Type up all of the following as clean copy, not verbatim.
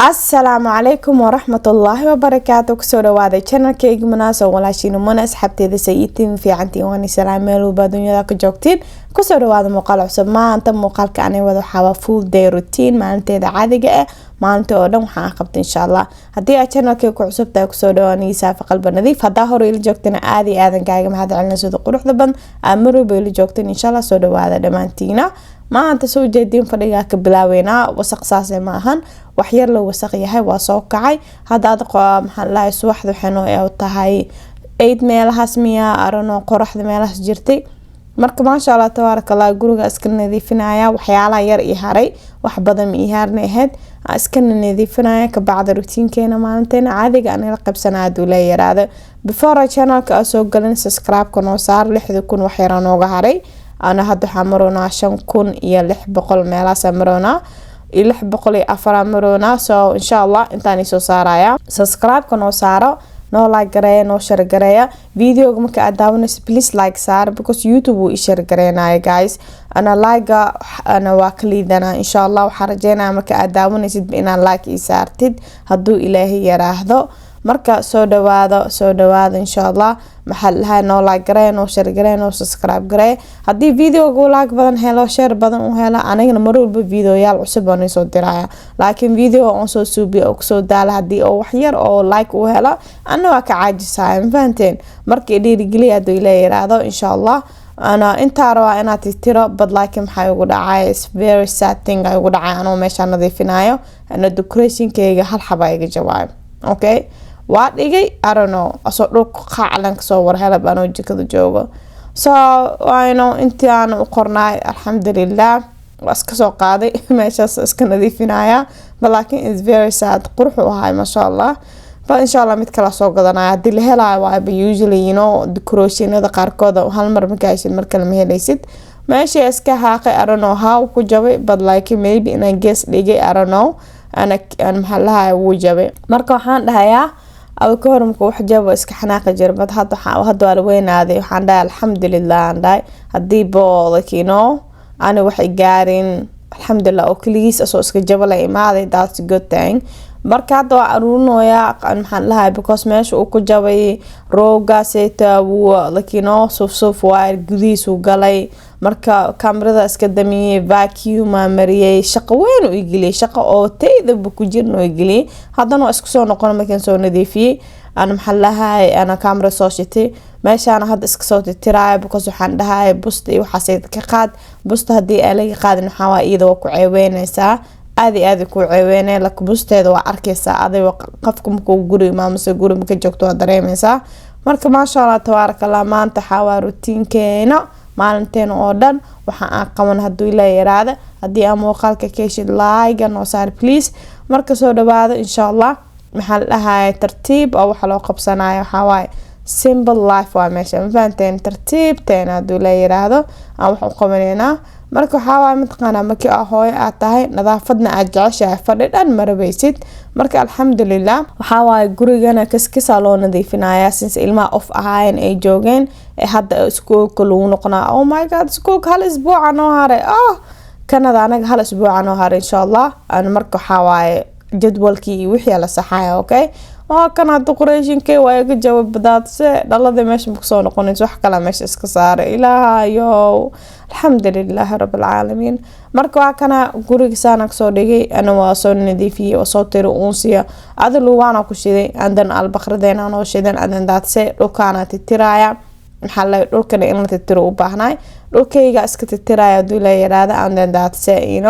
Asalaamu calaykum waraxmatullaahi wabarakaatu. Kusoo dhawaada channelkayga Munaas oo walaashiina Muna. Asxaabteeda, sayitiin fiicantiin? Waan salaam meel walba adduunyada ka joogtiin. Kusoo dhawaada muuqaal cusub. Maanta muuqaalka anay wada waxaa full day routine, maalinteeda caadiga ah, maalinta oo dhan waxaan qabtay, insha Allah. Haddii aad channelkayga ku cusub tahay, kusoo dhawaanay saafi qalba nadiif. Haddaa hore ila joogtana, aad iyo aadan kaaga mahad celina sida quruxda badan aad marwalba ila joogteen. Insha Allah, soo dhawaada dhammaantiina. Maanta soo jeediin fadhigaa ka bilaaweynaa. Wasaq saase ma ahan, waxyar la wasaq yahay. Waa soo kacay hadda. Ad maxaa lahay, subaxda waxay noo tahay 8 meelahaas miya arano, qoraxda meelahaas jirtay. Marka maasha Allah, tabaaraka Allah, guriga iska nadiifinaya. Waxyaalaha yar ii haray, wax badan ma ii harna ahayd, iska nadiifinaya. Kabacda routinekeena maalinteena caadiga aan ila qabsanaya haduu la yaraado. Before channelka aa soo galin, subscribe-ka noo saar. 6000 wax yara nooga haray. Ana hadda waxaa maroonaa 5600 meelahaasa maroonaa iyo 604 maroonaa. So insha Allah intaan isoo saaraya, subscribe-ka noo saaro, noo like gareeya, noo share gareeya videoga. Marka aad daawanayso, please like saar, because YouTube wuu i share gareynaya, guys. Ana like ana waa ka liidanaa. Insha Allah waxaa rajeynaya marka aad daawanaysid inaad like ii saartid, hadduu Ilaahay yaraahdo. Marka soo dhawaado, soo dhawaado, insha Allah. Maxaa lahaa, noo like gareeya, noo share gareeya, noo subscribe gareeya. Haddii videoga uu like badan helo, share badan u helo, anigana mar walba videoyaal cusub baan soo diraya. Laakiin video aan soo suubiyo oo kusoo daala, haddii oo wax yar oo like uu helo, ana waa ka caajisaya. Ma fahanteen? Markii dhiirigeliya, hadduu Ilaa yiraahdo, insha Allah. Ana intaa rabaa inaad titiro, but laakiin maxaa igu dhacay? Is very sad thing ay ugu dhacay. Anoo meeshaa nadiifinayo, ana decorationkayga hal xaba iga jawaayo. Okay, waa dhigay, I don't know, asoo dhulka qaaclan kasoo warhelab anoo jikada joogo. So wayno intii aan u qornaay, alxamdulilah, waa iska soo qaaday, meeshaas iska nadiifinaya. But laakiin is very sad. Qurux u ahay, maasha Allah. But insha Allah mid kala soo gadanaya haddii la helayo waayo. But usually, decorationada qaarkood hal mar markaa heshid, mar kale ma helaysid. Meeshii iska haaqay, I don't know how ku jabay, but like maybe inaan gees dhigay, I don't know. Ana maxaa lahaaya, wuu jabay. Marka waxaan dhahayaa, aw ka hor marka wax jabo iska xanaaqi jira, but hadda hadda waa la weynaaday. Waxaan dhahay alxamdulilah, aan dhahay haddii bo like ani waxay gaarin, alxamdulilah, oo keligiis asoo iska jabo la imaaday. That's a good thing. Marka hadda waa aruurinoyaa, maxaan dhahay, because meesha uu ku jabay roogaaseeta wuu like suuf suuf waay, gudihiisuu galay. Marka kamerada iska damiyey, vacuum aa mariyey, shaqo weyn u igeliyey, shaqo oo taydaba ku jirin oo igeliyey. Haddana waa isku soo noqon markaan soo nadiifiyey. Ana maxaa lahay, ana camera soo shitay, meeshaana hadda iska soo titiraayo, because waxaan dhahay busta iyo waxaas ka qaad. Busta haddii aan laga qaadin, waxaa waa iyada waa ku ceeweyneysaa, aad iyo aad ku ceeweynay. Laka busteeda waa arkeysaa adiga, qofka markuu guriga maamase guri maka joogto, waa dareemeysaa. Marka maasha Allah, tabaaraka Allah, maanta waxaa waa routinekeena maalinteena oo dhan waxa aan qaban, hadduu Ilaa yaraada. Haddii aan muuqaalka ka heshid, like noo saar, please. Marka soo dhawaado, insha Allah. Maxaa la dhahay, tartiib oo waxa loo qabsanayo, waxaa waaye simple life waa meesha. Ma fahanteen? Tartiibteena, hadduu la yiraahdo, aan wax u qabaneynaa. Marka waxaa waaye, mataqaanaa, markii aa hooyo aad tahay, nadaafadna aad jeceshahay, fadhi dhan marabaysid. Marka alxamdulilah, waxaa waaye gurigana kaskisaa loo nadiifinayaa, since ilmaha off ahaayeen ay joogeen. Ee hadda iskuulka lagu noqonaa. Oh my God, iskuulka hal isbuuca noo haray. Oh, Canada anaga hal isbuuca noo haray, insha Allah. Marka waxaa waaye jadwalkii iyo wixii la saxaya. Okay, waa kan hadda qurayshinkay waa iga jawab badaadse dhalada meesha makusoo noqonayso, wax kale meesha iska saaray. Ilaahayow, alxamdulilaahi rabbilcaalamiin. Marka waa kana guriga saana kasoo dhigay. Ana waa soo nadiifiyey, waa soo tiri uunsiya, adi luwaana ku shiday, andan albaqradeena noo shidan, adan daadse dhulkaana titiraya. Maxaa la dhulkana in la titiro u baahnay, dhulkayga iska titiraya, haduu la yiraahdo, andan daadse.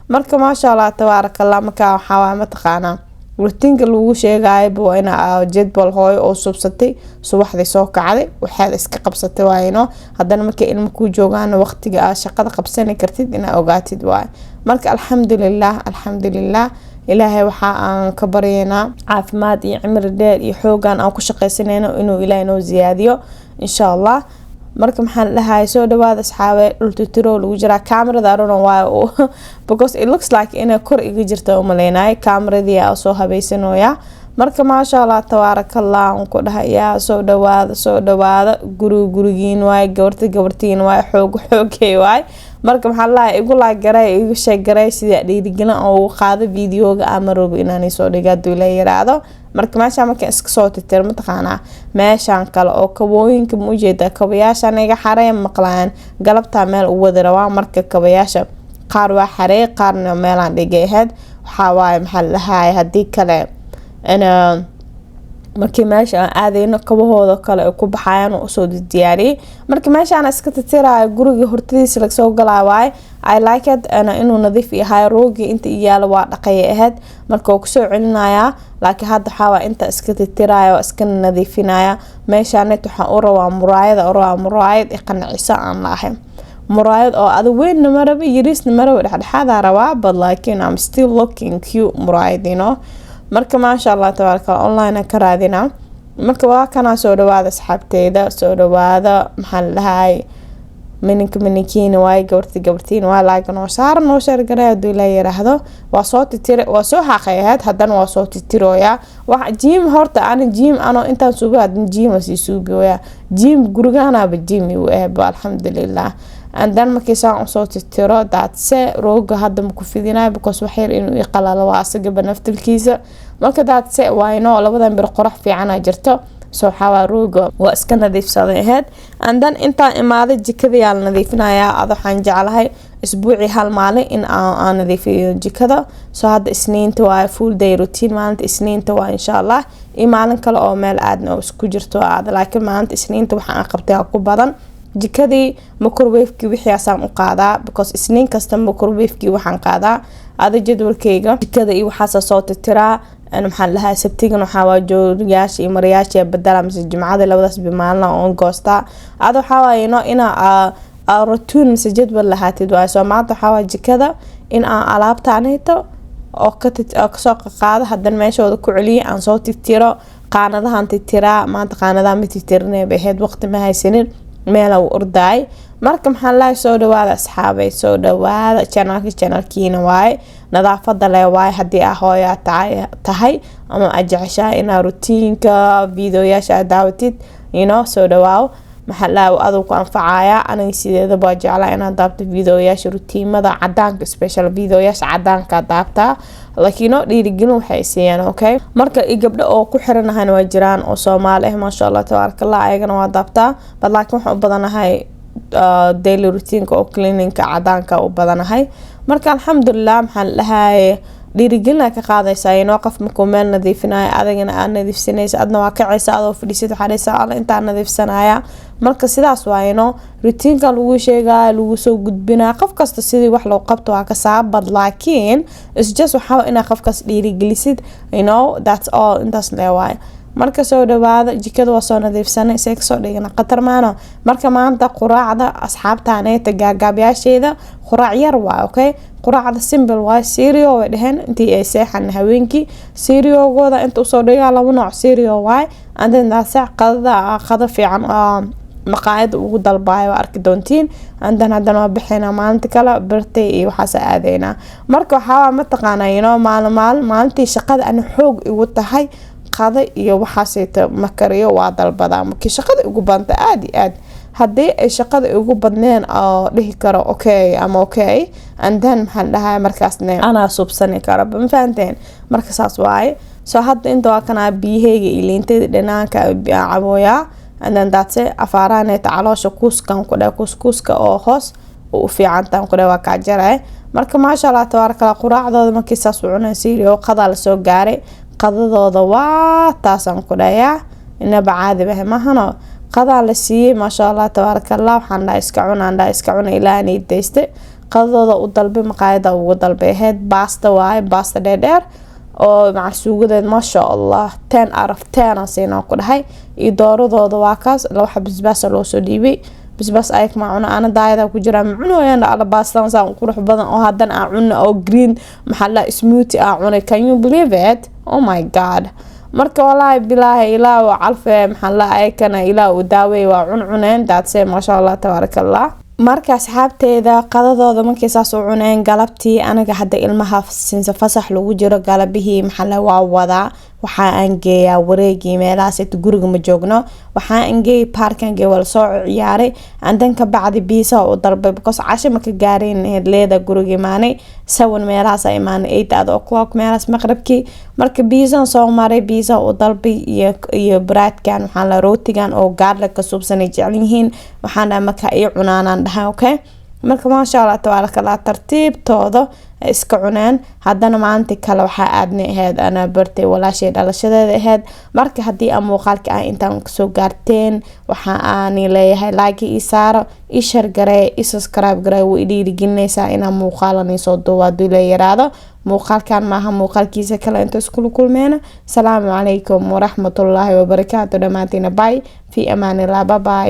Marka maasha Allah, tabaaraka Allah. Marka waxaa waa, mataqaanaa, routine-ka lagu sheegaayo waa ina jadwal hooyo oo subsatay, subaxdii soo kacday, waxaad iska qabsatay waayno. Haddana markay ilmo kuu joogaan, waqtiga aad shaqada qabsani kartid inaa ogaatid waay. Marka alxamdulilah, alxamdulilah, Ilaahay waxa aan ka baryaynaa caafimaad iyo cimri dheer iyo xoogan aan ku shaqaysanayno inuu Ilaahay noo ziyaadiyo, insha Allah. Marka maxaan dhahay, soo dhawaada asxaabe. Dhul titiro lagu jiraa. Kamerada, I don't know why, because it looks like inay kor iga jirta umaleynay. Kameradii aa soo habaysanooya. Marka maasha Allah, tabaarakallah, aan ku dhahayaa, soo dhawaada, soo dhawaada. Guriga gurigiin waay, gabarta gabartiin waay, xoog xoogay waay. Marka maxaa lahaa, igu like garay, igu share garay, sidii dhiirigelin oo ugu qaado videoga ama rabo inaan soo dhigo haduu la yiraahdo. Marka meeshaan markaan iska soo tirtiro, mataqaanaa, meeshaan kale oo kabooyinka, ma ujeeda, kabayaashan iga xareen maqlaan, galabtaa meel u wadi rabaa. Marka kabayaasha qaar waa xareey, qaarna meelaan dhigay ahayd. Waxaa waaye, maxaa la dhahaye, haddii kale markii meesha aan aadayno kabahooda kale ay ku baxayaan oo usoo diyaariyay. Marka meeshaan iska tirtiraayo, guriga hortadiisa lagasoo galaayo waaye. I like it inuu nadiif yahay. Roogii inta iyaalo waa dhaqaya ahayd, marka waa kusoo celinayaa, laakiin hadda waxaa waa inta iska tirtiraya, waa iska nadiifinaya. Meeshaanet waxaan u rabaa muraayada, u rabaa muraayad i qanciso aan la ahay, muraayad oo ada weynna ma rabo, yariisna ma rabo, dhexdhexaadaa rabaa, but laakiin I'm still looking cute muraayad. Marka maasha Allah tabaaraka Allah, online ka raadina. Marka waa kanaa, soo dhawaada asxaabteyda, soo dhawaada. Maxaa la dhahay, mininka mininkiina waaye, gabarti gabartiin waa. Like noo saara, noo share garay haduu la yiraahdo. Waa soo titire, waa soo xaqay ahayd, haddana waa soo titirooyaa. Wax gym horta ana gym ano intaan suubi, haddana gym sii suubiyooyaa. Gym guriganaaba gym igu ahba, alxamdulilah. And then markii saan usoo titiro, daadse rooga hadda maku fidinayo, because wax yar inuu i qalalo waa asagaba naftilkiisa. Marka daadse waayno labadan bir qorax fiicana jirto, so waxaawaa rooga waa iska nadiifsaday ahayd. And then intaan imaaday, jikada la nadiifinayaa. Ad waxaan jeclahay isbuucii hal maalin in aan nadiifiyo jikada. So hadda Isniinta waa full day routine, maalinta Isniinta waa insha Allah, iyo maalin kale oo meel aadna oo isku jirto aad, laakiin maalinta Isniinta waxa aan qabtay ku badan jikadii, microwavekii wixiiasaan u qaadaa, because Isniin kasta microwavekii waxaan qaadaa. Ada jadwalkeyga jikada iyo waxaasa soo titiraa. Maxaan lahaa, Sabtigan waxaa waa jooriyaasha iyo marayaasha badala, mise Jimcada, labadaas bi maalina oon goostaa. Ada waxaa waaye no inaa routine mise jadwal lahaatid waaye. Soo maanta waxaa waa jikada in aan alaabtaanito oo kasoo qaqaado, haddana meeshooda ku celiya, aan soo titiro, qaanadahan titiraa. Maanta qaanadaha ma titirinay bay ahayd, waqti ma haysanin, meela u ordaay. Marka maxaan lahay, soo dhawaada asxaabay, soo dhawaada. Channelka channelkiina waaye, nadaafada le waaye. Haddii aa hooyaa tahay ama aad jeceshahay inaa routineka videoyaasha aad daawatid, soo dhawaaw. Maxaa lahay, aduu ku anfacaya. Aniga sideedaba waa jeclaa inaan daabto videoyaasha routinemada cadaanka, special videoyaasha cadaanka daabtaa, laakiin oo dhiirigelin waxay siiyaan. Okay, marka i gabdho oo ku xiranahayna waa jiraan oo Soomaali ah, maasha Allah tabaaraka Allah, ayagana waa daabtaa, but laakiin waxaan u badanahay daily routineka oo cleaningka cadaanka u badanahay. Marka alxamdulilah, maxaa la dhahaye, dhiirigelina ka qaadaysaa inoo qof markuu meel nadiifinayo, adigana aad nadiifsanaysa, adna waa kacaysa adoo fadhiisid, waxaa dhahaysaa, "Alla, intaa nadiifsanaya." Marka sidaas waa ino routineka lagu sheegaya, lagu soo gudbinaya. Qof kasta sidii wax loo qabto waa kasaabad, laakiin it's just waxaa inaa qofkaas dhiirigelisid that's all, intaas lee waaye. Marka soo dhawaada, jikada waa soo nadiifsanay, see kasoo dhigana khatar maano. Marka maanta quraacda asxaabtaneeta gaagaabyaasheeda quraac yar waay. Okay, quraacda simple waay, cereal way dheheen intii ay seexan haweenkii. Cerealgooda inta usoo dhigaa, laba nooc cereal waay. And then daase qadada, qado fiican maqaayada ugu dalbaayo, waa arki doontiin. And then haddana waa bixinaa maalinta kale, birthday iyo waxaas aadeynaa. Marka waxaawaa mataqaanaa, maalin maalin maalintii shaqada ani xoog igu tahay, qada iyo waxaaseyta ma kariyo, waa dalbadaa. Markii shaqada igu badanta aada iyo aad, haddii ay shaqada igu badneen oo dhihi karo okay ama okay, and then maxaa dhahay, markaasne anaa suubsani karo, ma fahanteen? Marka saas waaye. So hadda inta waa kanaa, biyaheyga iyo liintayda dhanaanka cabooyaa. And then that's it. Afaarahaneeta caloosha kuuskan ku dheh, kuuskuuska oo hoos u fiicantan ku dheh, waa kaa jaray. Marka maasha Allah tabaaraka Allah, quraacdooda markii saas u cunay, siiriyo qadaa lasoo gaaray. Qadadooda waa taasaan ku dhayaa, inaba caadi bahe mahano. Qadaa la siiyey, maasha Allah tabaaraka Allah. Waxaan dhahay iska cunaan, dhahay iska cuna, ilaahanay dayste. Qadadooda u dalbay, maqaayada ugu dalbay ahayd. Baasta waaye, baasta dheerdheer oo maca suugadeed, maasha Allah, 10 out of 10 aan siinaan ku dhahay. Iyo dooradooda waa kaas, laba xab basbaasa loo soo dhiibay. Basbaas ayag ma cuna, ana daayada ku jiraa, ma cunooyaan. Alla, baastan saan qurux badan oo haddana aan cuna oo green, maxaa la, smoothie aan cunay, can you believe it? Oh my God. Marka walaahi bilaahi, ilaah waa calfe, maxaa la, ayakana ilaah uu daawey, waa cuncuneen daadse, maasha Allah tabaaraka Allah. Marka asxaabteeda qadadooda markay saas u cuneen, galabtii aniga hadda ilmaha sinsa fasax lagu jiro, galabihii maxaa la waa wadaa. Waxaa aan geeyaa wareegii meelahaas inta guriga ma joogno. Waxaa aan geeyay parkan geey, waa lasoo ciyaaray. Andan ka bacdi pizza u dalbay, because casho ma ka gaarayn ahayd leeda. Guriga imaanay 7 meelahaas a imaanay, 8 o'clock meelahaas maqribkii. Marka pizzan soo maray, pizza u dalbay iyo breadkan, waxaan la rootigan oo garlic ka suubsanay jecel yihiin. Waxaan dhahay marka ii cunaanaan dhahay, okay. Marka maasha Allah tabaaraka Allah, tartiibtooda iska cuneen. Haddana maalintii kale waxaa aadnay ahayd anaa bartay walaashay dhalashadeeda ahayd. Marka haddii aan muuqaalka ah intaan kasoo gaarteen, waxa aani leeyahay like ii saaro, ii share garee, ii subscribe garee. Wuu i dhiirigelinaysaa inaan muuqaalan soo duubo haddii la yiraahdo. Muuqaalkan maaha muuqaalkiisa kale inta iskula kulmeena. Salaamu calaykum waraxmatullaahi wabarakaatu dhammaantiina. Bye, fi amaanillah, bye bye.